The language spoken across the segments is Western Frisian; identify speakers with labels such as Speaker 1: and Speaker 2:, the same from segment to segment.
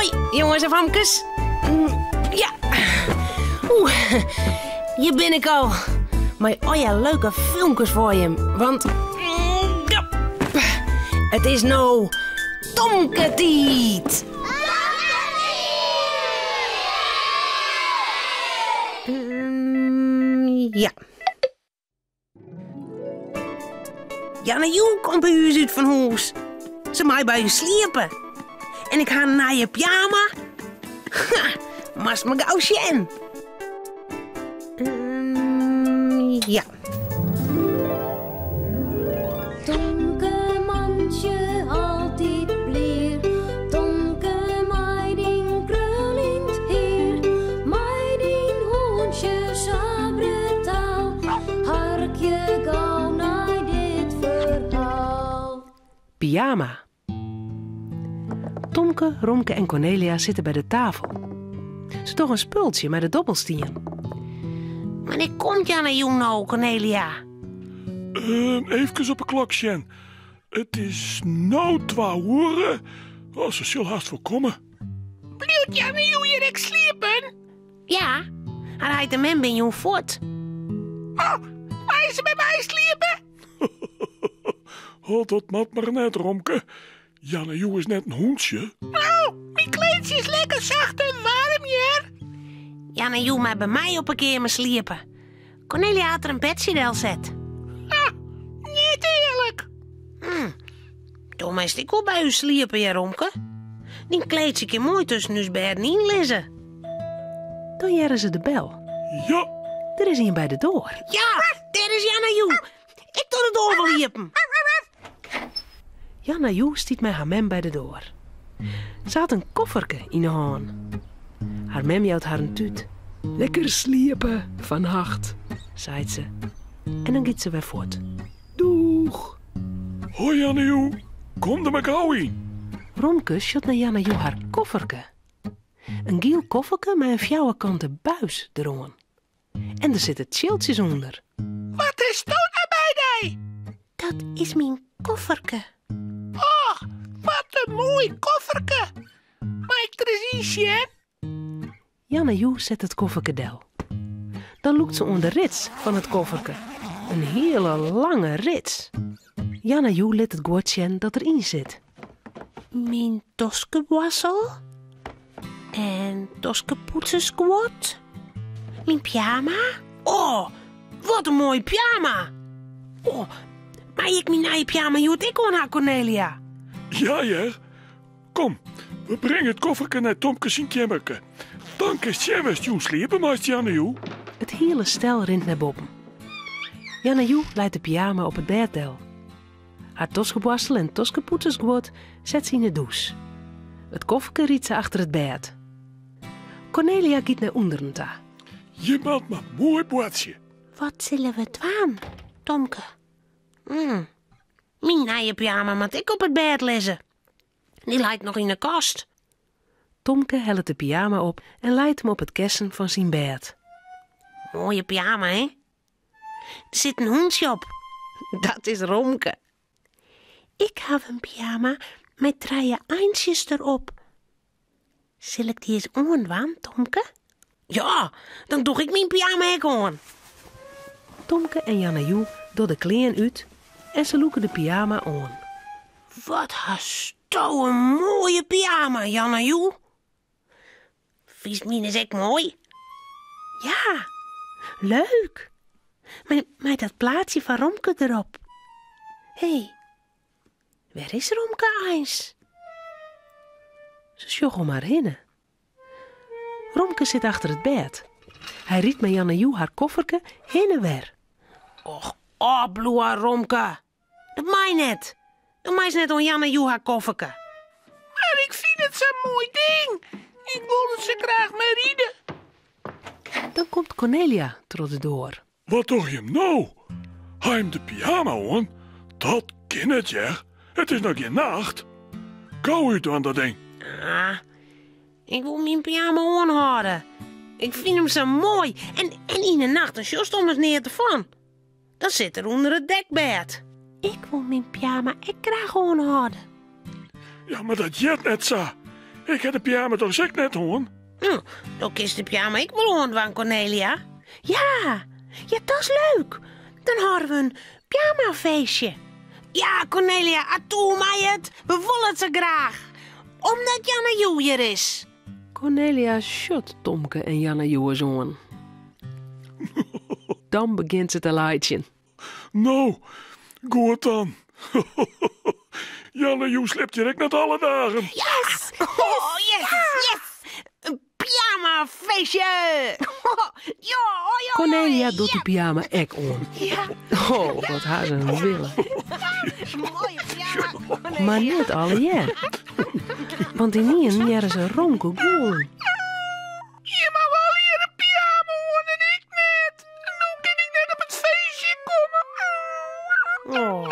Speaker 1: Hoi, jonges en famkes. Ja. Oeh, hjir bin ik al. Mei allegear leuke filmkes foar jim. Want ja, it is no Tomke-tiid. Ja. Janne Joe komt by ús út fan hûs. Se mei by ús sliepe. En ik ha in nije pyjama. Ha, moatst mar gau sjen. Ja.
Speaker 2: Tomke mantsje altyd blier, Tomke mei dyn kruljend hier, mei dyn hûntsje sa brutaal, harkje gau nei dit ferhaal.
Speaker 1: Pyjama. Tomke, Romke en Cornelia sitte by de tafel. Se dogge in spultsje mei de dobbelstien. Wannear komt Janne jûn no, Cornelia?
Speaker 3: Eefkes op 'e klok sjen. It is no twa oere. Oh, se sil hast wol komme.
Speaker 1: Bliuwt Janne jûn hjir ek sliepen? Ja, har heit en mem binne jûn fuort. Oh, mei se by my sliepe?
Speaker 3: Oh, dat moat mar net, Romke. Janne Joe is net in hûntsje.
Speaker 1: No, myn kleedsje is lekker sacht en waarm hjir. Janne Joe mei by my op 'e keamer sliepe. Cornelia hat der in bedsje delset. Ha, net earlik. Do meist ek wol by ús sliepe, hear Romke. Dyn kleedsje kin moai tusken ús bêden yn lizze. Dan hearre se de bel.
Speaker 3: Ja.
Speaker 1: Der is ien by de doar. Ja, dêr is Janna Joe. Ik doar de doar wol iepen. Janna Joe stiet mei har mem by de doar. Se hat in kofferke yn 'e hân. Har mem jout har in tút. Lekker sliepe fannacht, seit se. En dan giet se wer fuort. Doeg!
Speaker 3: Hoi Janna Joe, kom der mar gau yn.
Speaker 1: Romke sjocht nei Janna Joe har kofferke. In giel kofferke mei in fjouwerkante buis deroan. En der sitte tsjiltsjes ûnder. Wat is dat nou by dy? Dat is myn kofferke. Och, wat in moai kofferke. Mei ik der ris yn sjen? Janna Joe set it kofferke del. Dan lûkt se oan de rits fan it kofferke. In hiele lange rits. Janna Joe lit it guod sjen dat der yn sit. Myn toskeboarsel en toskepoetsersguod. Myn pyjama. Oh, wat in moaie pyjama! Oh, mei ik myn nije pyjama hjoed ek oan ha, Cornelia?
Speaker 3: Ja, hear. Kom, we bringe it kofferke nei Tomke syn keammerke. Dan kinst sjen wêr'tst jûn sliepe meist, Janne Joe.
Speaker 1: It hiele stel rint nei boppen. Janne Joe leit de pyjama op it bêd del. Har toskeboarstel en toskepoetsersguod set se yn 'e dûs. It kofferke rydt se achter it bêd. Cornelia giet nei ûnderen ta.
Speaker 3: Je moat mar moai boartsje.
Speaker 1: Wat sille we dwaan, Tomke? Myn nije pyjama moat ek op it bêd lizze. Dy leit noch yn 'e kast. Tomke hellet de pyjama op en leit him op it kessen fan syn bêd. Moaie pyjama, hè? Der sit in hûntsje op. Dat is Romke. Ik haw in pyjama mei trije eintsjes derop. Sil ik dy ris oandwaan, Tomke? Ja, dan doch ik myn pyjama ek oan. Tomke en Janna Joe dogge de klean út en se lûke de pyjama oan. Wat hasto in moaie pyjama, Janna Joe. Fynst mines ek moai? Ja, leuk. Mei dat plaatsje fan Romke derop. Hé, wêr is Romke eins? Se sjogge om har hinne. Romke sit achter it bêd. Hy rydt mei Janna Joe har kofferke hinne wer. Och, ôfbliuwe, Romke. Dat mei net. Do meist net oan Janna Joe har kofferke. Mar ik fyn it sa'n moai ding. Ik wol der sa graach mei ride. Dan komt Cornelia troch de doar.
Speaker 3: Wat doch jim no? Ha jim de pyjama oan? Dat kin net, hear. It is noch gjin nacht. Gau útdwaan dat ding.
Speaker 1: Ah, ik wol myn pyjama oanhâlde. Ik fyn him sa moai. En, en yn 'e nacht dan sjochst ommers neat derfan. Dan sit er ûnder it dekbêd. Ik wol myn pyjama ek graach oanhâlde.
Speaker 3: Ja, mar dat heart net sa. Ik ha de pyjama dochs ek net oan?
Speaker 1: No, do kinst de pyjama ek wol oandwaan, Cornelia. Ja, ja, dat is leuk. Dan hâlde we in pyjamafeestje. Ja, Cornelia, atoe mei it. We wolle it sa graach. Omdat Janne Joe hjir is. Cornelia sjocht Tomke en Janne Joe ris oan. Dan begjint se te laitsjen.
Speaker 3: No, goed dan. Janne Joe sliept hjir ek net alle dagen.
Speaker 1: Yes! Oh, yes, yes! In pyjamafeestje! Ja, oh, ja, Cornelia docht de pyjama ek oan. Ja. Oh, wat ha se in wille. Moaie pyjama, Cornelia. Mar net allegear. Want ynienen hearre se Romke gûlen.
Speaker 4: Jim hawwe allegear in pyjama oan en ik net. No kin ik net op it feestje komme.
Speaker 1: Oh.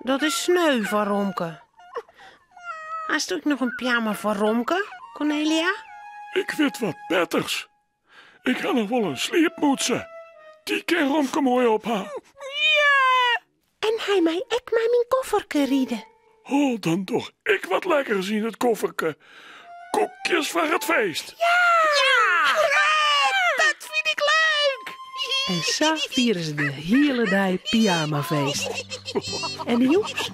Speaker 1: Dat is sneu foar Romke. Hast ek noch in pyjama foar Romke, Cornelia?
Speaker 3: Ik wit wat betters. Ik ha noch wol in sliepmûtse. Dy kin Romke moai op ha.
Speaker 1: Ja! En hy mei ek mei myn kofferke ride.
Speaker 3: Oh, dan doch ik wat lekkers yn it kofferke. Koekjes foar it feest.
Speaker 1: Ja! Ja! Hoera! Dat fyn ik leuk! En sa fiere se de hiele dei pyjamafeest. En de jûns,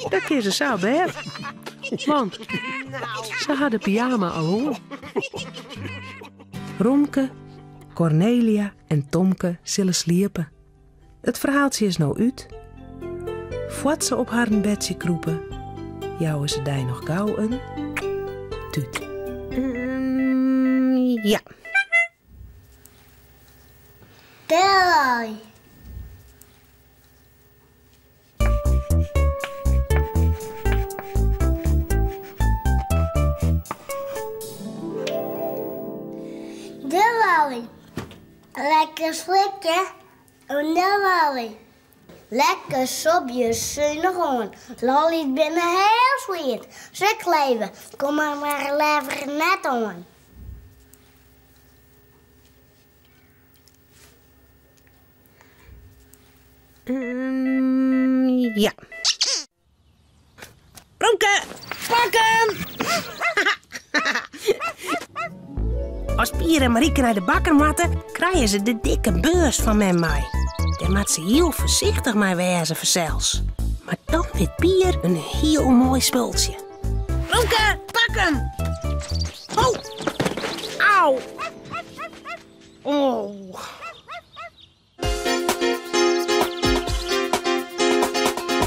Speaker 1: dan kinne se sa op bêd. Want se ha de pyjama al oan. Romke, Cornelia en Tomke sille sliepe. It ferhaaltsje is no út. Foar't se op harren bedsje krûpe, jouwe se dy noch gau in tút. Ja.
Speaker 2: Doei. De lolly. Lekker slikke. En de lolly. Lekker sobje sunich oan. Lolly's binne hiel swiet. Se kleve. Kom mar mar leaver net oan.
Speaker 1: Ja. Romke, pak 'm! As Pier en Marieke nei de bakker moatte, krije se de dikke beurs fan mem mei. Dêr moat se hiel foarsichtich mei wêze fansels. Mar dan wit Pier in hiel moai spultsje. Romke, pak 'm! Oh! Au! Oh!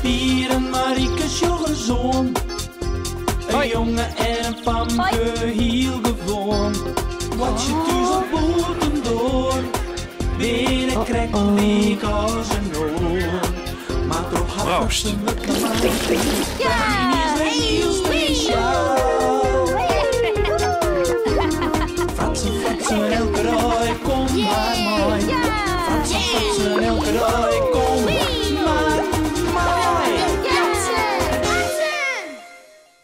Speaker 5: Pier en Marieke sjogge soan. In jonge en in famke, hiel gewoan. Boartsje thús of bûtendoar, binne krekt lyk as in oar. Mar troch har
Speaker 3: Proost.
Speaker 5: fatsoenlike man is wer hiel spesjaal. Fratsen, fratsen, elke dei, kom mar mei. Fratsen, fratsen, elke dei, kom mar mei.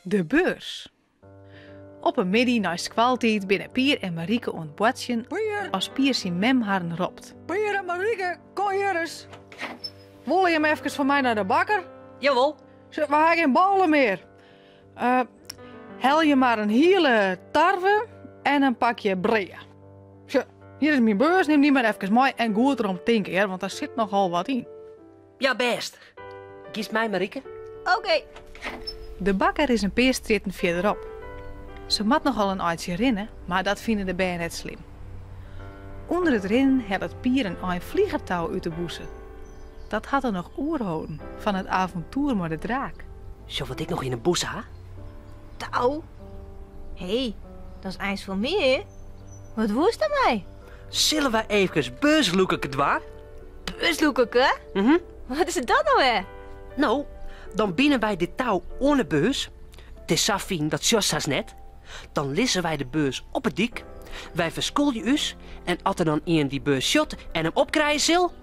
Speaker 6: De beurs. Op in middei nei skoaltiid binne Pier en Marieke oan it boartsjen as Pier syn mem harren ropt.
Speaker 7: Pier en Marieke, kom hjir ris. Wolle jim efkes foar my nei de bakker?
Speaker 8: Jawol.
Speaker 7: We ha gjin bôle mear. Uh, helje mar in hiele tarwe en in pakje brea. Sjoch, hjir is myn beurs, nim dy mar efkes mei en goed derom tinke, hear, want der sit nochal wat yn.
Speaker 8: Ja, bêst. Giest mei, Marieke?
Speaker 9: Oké.
Speaker 6: De bakker is in pear strjitten fierderop. Se moat nochal in eintsje rinne, mar dat fine de bern net slim. Under it rinnen hellet Pier in ein fligertou út de bûse. Dat hat er noch oerholden fan it avontoer mei de draak.
Speaker 8: Sjoch wat ik noch yn 'e bûse ha.
Speaker 9: Tou? Hé, dat is eins foar my, hè? Wat woest dermei?
Speaker 8: Sille wy eefkes beurslûkerke dwaan?
Speaker 9: Beurslûkerke?
Speaker 8: Mhm.
Speaker 9: Wat is dat no wer?
Speaker 8: No, dan bine wy dit tou oan 'e beurs. It is sa fyn, dat sjochst hast net. Dan lizze wy de beurs op 'e dyk. Wy ferskûlje ús en as der dan ien dy beurs sjocht en him opkrije sil,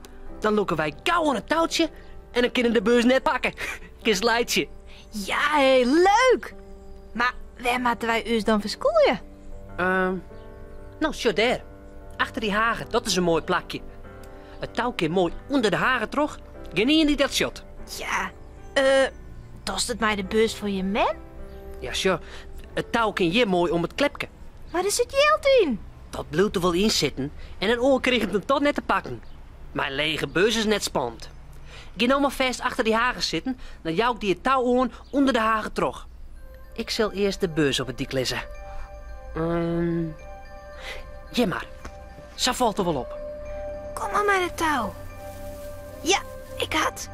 Speaker 8: dan lûke wy gau oan it toutsje en dan kin er de beurs net pakke. Kinst laitsje.
Speaker 9: Ja hé, leuk! Mar wêr moatte wy ús dan ferskûlje?
Speaker 8: Ehm, no, sjoch dêr. Achter dy hage, dat is in moai plakje. It tou kin moai ûnder de hage troch. Gjinien dy't dat sjocht.
Speaker 9: Ja, eh, dochst it mei de beurs fan je mem?
Speaker 8: Ja, sjoch, it tou kin hjir moai om it klepke.
Speaker 9: Mar der sit jild yn.
Speaker 8: Dat bliuwt der wol yn sitten en in oar kriget him toch net te pakken. Mei lege beurs is net spannend. Gean no mar fêst achter dy hage sitten, dan jou ik dy it tou oan ûnder de hage troch. Ik sil earst de beurs op 'e dyk lizze. Um, hjir mar. Sa falt er wol op.
Speaker 9: Kom mar mei de tou. Ja, ik ha it.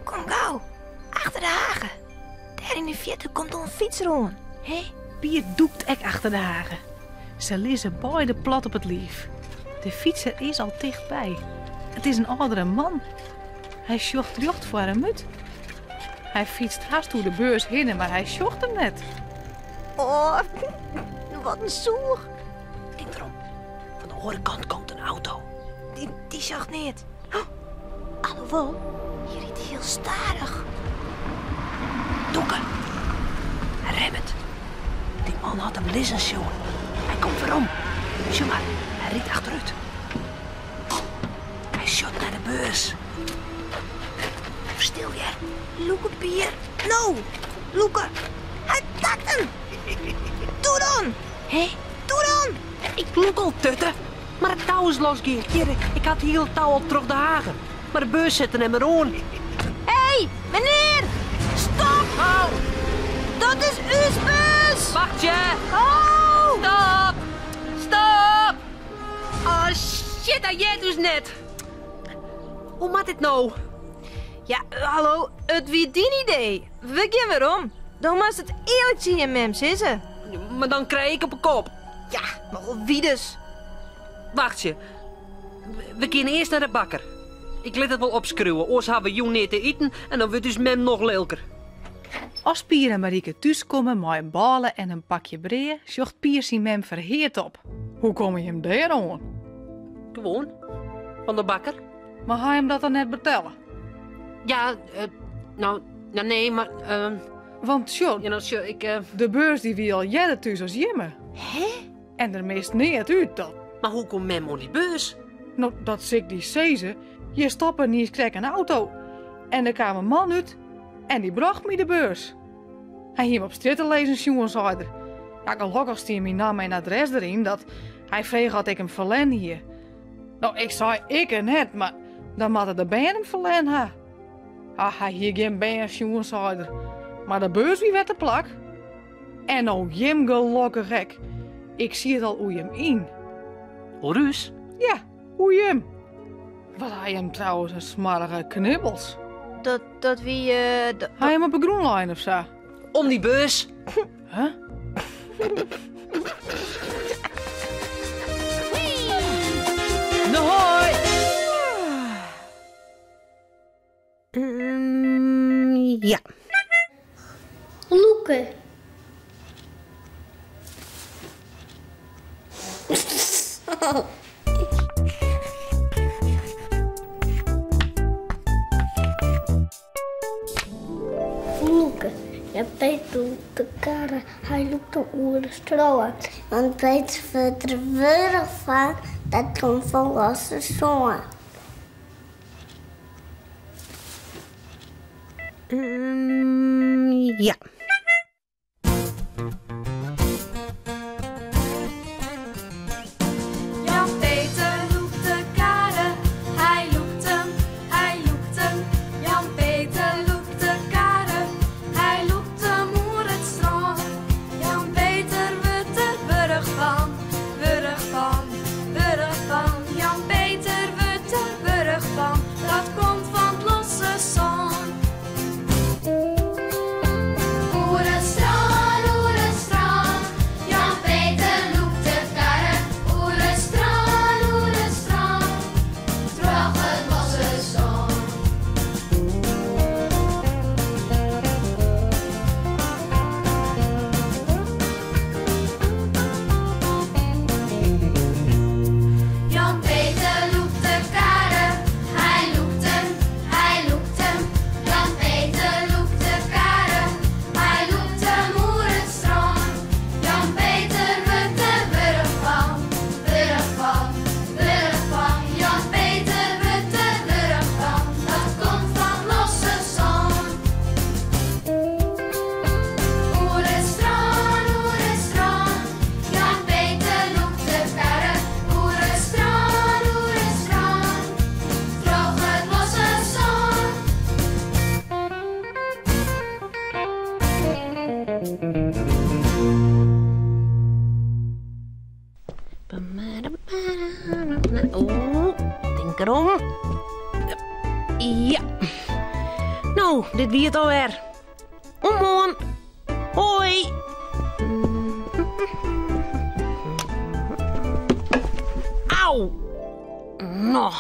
Speaker 9: Kom gau. Achter de hage. Dêr yn de fierte komt al in fytser oan. Hé?
Speaker 6: Pier dûkt ek achter de hage. Se lizze beide plat op it liif. De fytser is al tichtby. It is in âldere man. Hy sjocht rjocht foar him út. Hy fytst hast oer de beurs hinne, mar hy sjocht him net.
Speaker 9: Oh, wat in soech.
Speaker 8: Tink derom, fan de oare kant komt in auto.
Speaker 9: Dy, dy sjocht neat. Oh, alhoewol, hy rydt hiel stadich.
Speaker 8: Dûke. Hy remmet. Dy man hat him lizzen sjoen. Hy komt werom. Sjoch mar, hy rydt achterút. Hy sjocht nei de beurs. Stil hear.
Speaker 9: Lûke, Pier. No, lûke. Hy pakt him. Doe dan.
Speaker 8: Hé?
Speaker 9: Doe dan.
Speaker 8: Ik lûk al, tutte. Mar it tou is losgien. Hjir, ik ha it hiele tou al troch de hage. Mar de beurs sit der net mear oan.
Speaker 9: Hé, menear! Stop!
Speaker 8: Ho!
Speaker 9: Dat is ús beurs!
Speaker 8: Wachtsje!
Speaker 9: Ho!
Speaker 8: Stop! Stop! Oh shit, hy heart ús net. Hoe moat dit no?
Speaker 9: Ja, hallo, it wie dyn idee. We gean werom. Do moatst it earlik tsjin jim mem sizze.
Speaker 8: Mar dan krij ik op 'e kop.
Speaker 9: Ja, mar wie dus.
Speaker 8: Wachtsje. We gean earst nei de bakker. Ik lit it wol opskriuwe, oars ha we jûn neat te iten en dan wurdt ús mem noch lilker.
Speaker 6: As Pier en Marike thúskomme mei in bôle en in pakje brea, sjocht Pier syn mem ferheard op.
Speaker 7: Hoe komme jim dêr oan?
Speaker 8: Gewoan. Fan de bakker.
Speaker 7: Mar ha jim dat dan net betelle?
Speaker 8: Ja, no, no nee, mar.
Speaker 7: Want sjoch,
Speaker 8: Ja, no, sjoch, ik.
Speaker 7: de beurs dy wie al earder thús as jimme.
Speaker 9: Hè?
Speaker 7: En der mist neat út, dat.
Speaker 8: Mar hoe komt mem oan dy beurs?
Speaker 7: No, dat sil ik dy sizze. Hjir stoppe niiskrekt in auto. En der kaam in man út en dy brocht my de beurs. Hy hie him op strjitte lizzen sjoen, sei er. Ja, gelokkich stie myn namme en adres deryn, dat hy frege oft ik him ferlern hie. No, ik sei ikke net, mar dan moatte de bern him ferlern ha. Ah, hy hie gjin bern sjoen, sei er. Mar de beurs wie wer te plak. En no jim gelokkich ek. Ik siet al oer jim yn.
Speaker 8: Oer ús?
Speaker 7: Ja, oer jim. Wat ha jim trouwens in smoarge knibbels.
Speaker 9: Dat, dat wie... Uh, dat...
Speaker 7: Ha jim op 'e grûn lein of sa?
Speaker 8: Om dy beurs.
Speaker 7: Huh?
Speaker 8: No hoi!
Speaker 1: Ja.
Speaker 2: Lûke. Lûke. Ja, Peter lûkt de karre, hy lûkt de oer de strân. Want Peter wurdt der wurch fan, dat komt fan losse sân.
Speaker 1: Ja.
Speaker 10: Jan Peter lûkt de karre, hy lûkt him, hy lûkt him. Jan Peter lûkt de karre, hy lûkt him oer it strân. Jan Peter wurdt der wurch fan, wurch fan, wurch fan. Jan Peter wurdt der wurch fan, dat komt fan 't losse sân.
Speaker 1: dit wie it alwer. Oant moarn. Hoi. Au. No.